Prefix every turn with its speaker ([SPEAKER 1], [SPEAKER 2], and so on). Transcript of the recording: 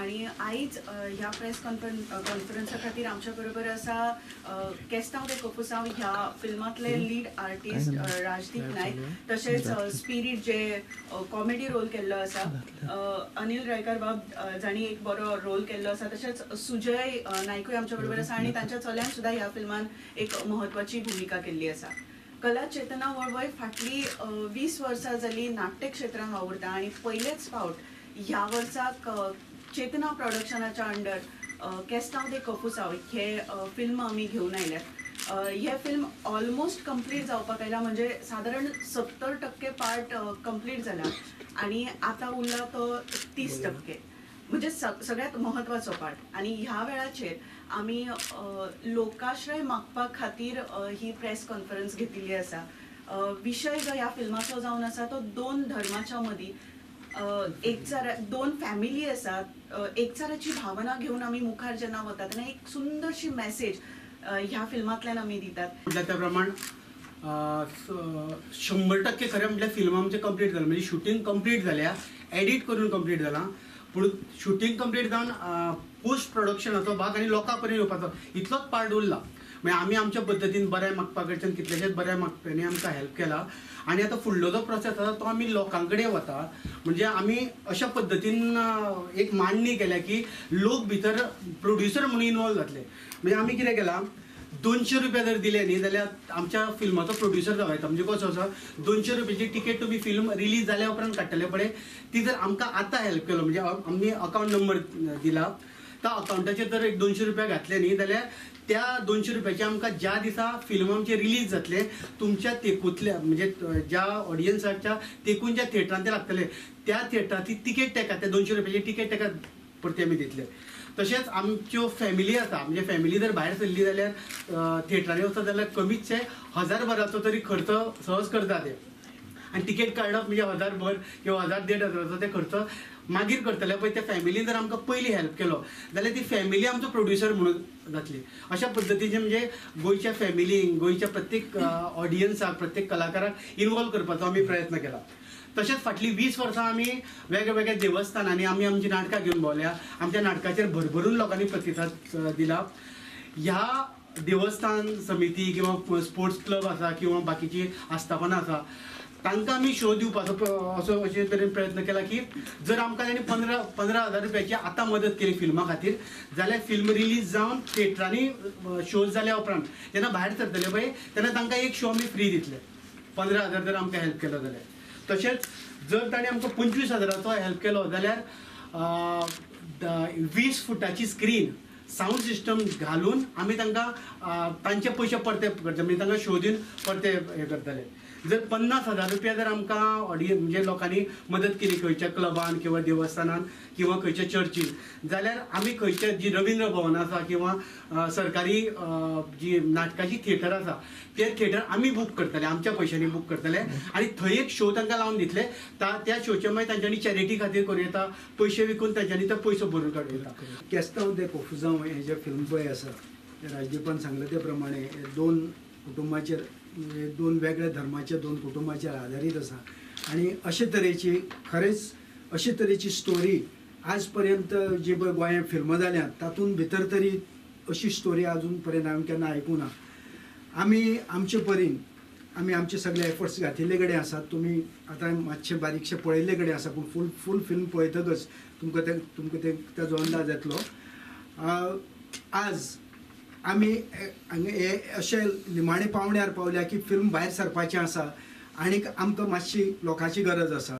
[SPEAKER 1] आणि आयज ह्या प्रेस कॉन्फरन्सा खातीर आमच्या बरोबर आसा केस्तांव दे कोफुसांव ह्या फिल्मांतले लीड आर्टिस्ट राजदीप नायक, तशेंच स्पिरीट जे कॉमेडी रोल केल्लो आसा अनिल रायकार बाब जांणी एक बरो रोल केल्लो आसा, तशेंच सुजय नायकूय आमच्या बरोबर आसा आनी तांच्या चल्यान सुद्दां ह्या फिल्मान एक म्हत्वाची भुमिका केल्ली आसा. कला चेतना वळवय फाटली 20 वर्सां जाली नाट्य क्षेत्रांत वावुरता आनी पयलेच फावट ह्या वर्साक चेतना प्रोडक्शनाच्या अंडर केस्तांव दे कोफुसांव हे फिल्म आमी घेवन आयल्यात. हे फिल्म ऑलमोस्ट कंप्लीट जावपाक आयला, म्हणजे सादारण 70% पार्ट कंप्लीट जाला आनी आतां उरला तो 30%, म्हणजे सगळ्यात म्हत्वाचो पार्ट. आनी ह्या वेळाचेर आमी लोकाश्रय मागपा खातीर ही प्रेस कॉन्फरन्स घेतिल्ली आसा. विशय जो ह्या फिल्माचो जावन आसा तो दोन धर्माच्या मदीं एकचारा, दोन फॅमिली आसात, एकचाराची भावना घेवन आमी मुखार जेन्ना वतात तेन्ना एक सुंदरशी मॅसेज ह्या फिल्मांतल्यान आमी दितात.
[SPEAKER 2] म्हटल्यार त्या प्रमाण 100% खरें म्हटल्यार फिल्म आमचें कंप्लीट जालां, म्हणजे शुटींग कंप्लीट जाल्या, एडिट करून कंप्लीट जालां, पूण शुटींग कंप्लीट जावन पोस्ट प्रोडक्शनाचो भाग आनी लोकां पर्यंत येवपाचो इतलोच पार्ट उरला. मागीर आमी आमच्या पद्दतीन बऱ्या मागपा कडच्यान कितलेशेच बऱ्या मागप्यांनी आमकां हेल्प केला आनी आतां फुडलो जो प्रोसेस आसा तो आमी लोकां कडेन वता. म्हणजे आमी अशा पद्दतीन एक मांडणी केल्या की लोक भितर प्रोड्युसर म्हणून इनवॉल्व जातले. म्हणजे आमी कितें केलां, 200 रुपया जर दिले न्ही जाल्यार आमच्या फिल्माचो प्रोड्युसर जावं येता. म्हणजे कसो आसा, 200 रुपयाची तिकेट तुमी फिल्म रिलीज जाल्या उपरांत काडटले पळय, ती जर आमकां आतां हेल्प केलो, म्हणजे आमी अकावंट नंबर दिला, त्या अकावंटाचेर जर एक 200 रुपया घातले न्ही जाल्यार त्या 200 रुपयाचे आमकां ज्या दिसा फिल्म आमचें रिलीज जातलें तुमच्या तेकूंतल्या, म्हणजे ज्या ऑडियन्साच्या तेकून ज्या थिएटरान ते लागतले त्या थिएटराची तिकेट तेका, त्या 200 रुपयाची तिकेट तेका परती आमी दितले. तशेंच आमच्यो फॅमिली आसा, म्हणजे फॅमिली जर भायर सरली जाल्यार थिएटरांनी वचत जाल्यार कमीचशे 1000 तरी खर्च सहज करता ते, आनी तिकेट काडप म्हणजे 1000 किंवा 1000 1,500 हजाराचो ते खर्च मागीर करतले. पळय त्या फॅमिलीन जर आमकां पयलीं हेल्प केलो जाल्यार ती फॅमिली आमचो प्रोड्युसर म्हणून जातली. अशा पद्दतीचे म्हणजे गोंयच्या फॅमिलींक, गोंयच्या प्रत्येक ऑडियन्साक, प्रत्येक कलाकाराक इनवॉल्व करपाचो आमी प्रयत्न केला. तशेंच फाटलीं 20 वर्सां आमी वेगवेगळ्या देवस्थानांनी आमी आमचीं नाटकां घेवन भोंवल्या. आमच्या नाटकाचेर भरभरून लोकांनी प्रतिसाद दिला. ह्या देवस्थान समिती किंवा स्पोर्ट्स क्लब आसा किंवा बाकीची आस्थापनां आसा तांकां आमी शो दिवपाचो असो अशे तरेन प्रयत्न केला की जर आमकां तांणी 15,000 रुपयाची आतां मदत केली फिल्मा खातीर जाल्यार फिल्म रिलीज जावन थिएटरांनी शोज जाल्या उपरांत जेन्ना भायर सरतले पळय तेन्ना तांकां एक शो आमी फ्री दितले, 15,000 जर आमकां हेल्प केलो जाल्यार. तशेंच जर ताणें आमकां 25,000 हेल्प केलो जाल्यार 20 फुटाची स्क्रीन सावंड सिस्टम घालून आमी तांकां तांचे पयशे परते करचे, म्हणजे तांकां शो दिवन परते हें करतले. जर 50,000 रुपया जर आमकां ऑडियन्स म्हणजे लोकांनी मदत केली खंयच्या क्लबान किंवा देवस्थानान किंवा खंयच्या चर्चीन जाल्यार आमी खंयच्या जी रवींद्र भवन आसा किंवा सरकारी जी नाटकाची थिएटर आसा ते थिएटर आमी बूक करतले, आमच्या पयशांनी बूक करतले आनी थंय एक शो तांकां लावन दितले. त्या शोचे मागीर तांच्यांनी चॅरिटी खातीर करूं येता, पयशे विकून तांच्यांनी तो पयसो भरून काडूं येता.
[SPEAKER 3] केस्तांव दे कोफुजांव हें जें फिल्म पळय आसा तें राजदीपान सांगलें ते प्रमाणे दोन कुटुंबाचेर, दोन वेगळ्या धर्माच्या दोन कुटुंबाचेर आदारीत आसा आनी अशे तरेची खरेंच अशे तरेची स्टोरी आज पर्यंत जी पळय गोंयांत फिल्मां जाल्यात तातूंत भितर तरी अशी स्टोरी अजून पर्यंत हांवें केन्ना आयकूंक ना. आमी आमचे परीन आमी आमचे सगळे एफर्ट्स घातिल्ले कडेन आसात. तुमी आतां मातशें बारीकशें पळयल्ले कडेन आसा, पूण फूल फूल फिल्म पळयतकच तुमकां ते ताजो अंदाज येतलो. आज आमी हे अशे निमाणे पावण्यार पावल्या की फिल्म भायर सरपाचें आसा आनीक आमकां मातशी लोकांची गरज आसा.